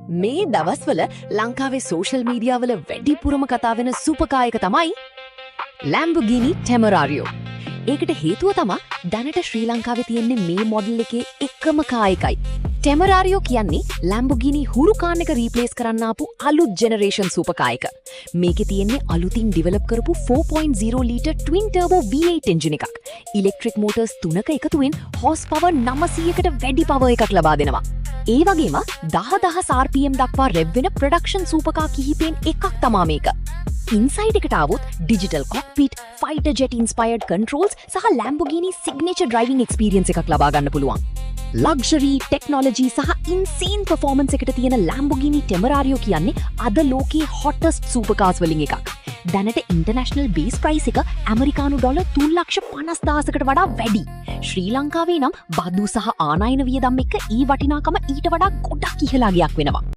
මේ දවස්වල ලංකාවේ සෝෂල් මීඩියා වල වැඩිපුරම කතා වෙන සුපර් කාර් එක තමයි Lamborghini Temerario. ඒකට හේතුව තමා දැනට ශ්‍රී ලංකාවේ තියෙන්නේ මේ මොඩල් එකේ එකම කාර් එකයි. Temerario කියන්නේ Lamborghini Huracan එක රීප්ලේස් කරන්න ආපු අලුත් ජෙනරේෂන් සුපර් කාර් එක. මේකේ තියෙන්නේ අලුතින් ඩිවෙලොප් කරපු 4.0 litre twin turbo V8 engine එකක්. ඉලෙක්ට්‍රික් මෝටර්ස් තුනක එකතුවෙන් හෝස් පවර් 900කට වැඩි පවර් එකක් ලබා දෙනවා. ඒ වගේම 10,000 RPM දක්වා රෙව් වෙන ප්‍රොඩක්ෂන් සුපර්කාර් කිහිපයෙන් එකක් තමා මේක. ඉන්සයිඩ් එකට ආවොත් digital cockpit, fighter jet ඉන්ස්පයර්ඩ් controls සහ Lamborghini signature driving experience එකක් ලබා ගන්න පුළුවන්. ලක්ෂරි, ටෙක්නොලොජි සහ ඉන්සේන් පර්ෆෝමන්ස් එකට තියෙන Lamborghini Temerario කියන්නේ අද ලෝකයේ හොටස්ට් සුපර්කාර්ස් වලින් එකක්. දැනට ඉන්ටර්නැෂනල් බේස් ප්‍රයිස් එක ඇමරිකානු ඩොලර් 3,50,000කට වඩා වැඩි. ශ්‍රී ලංකාවේ නම් බදු සහ ආනයන වියදම් එක්ක ඒ වටිනාකම ඊට වඩා ගොඩක් ඉහළ ගියක් වෙනවා.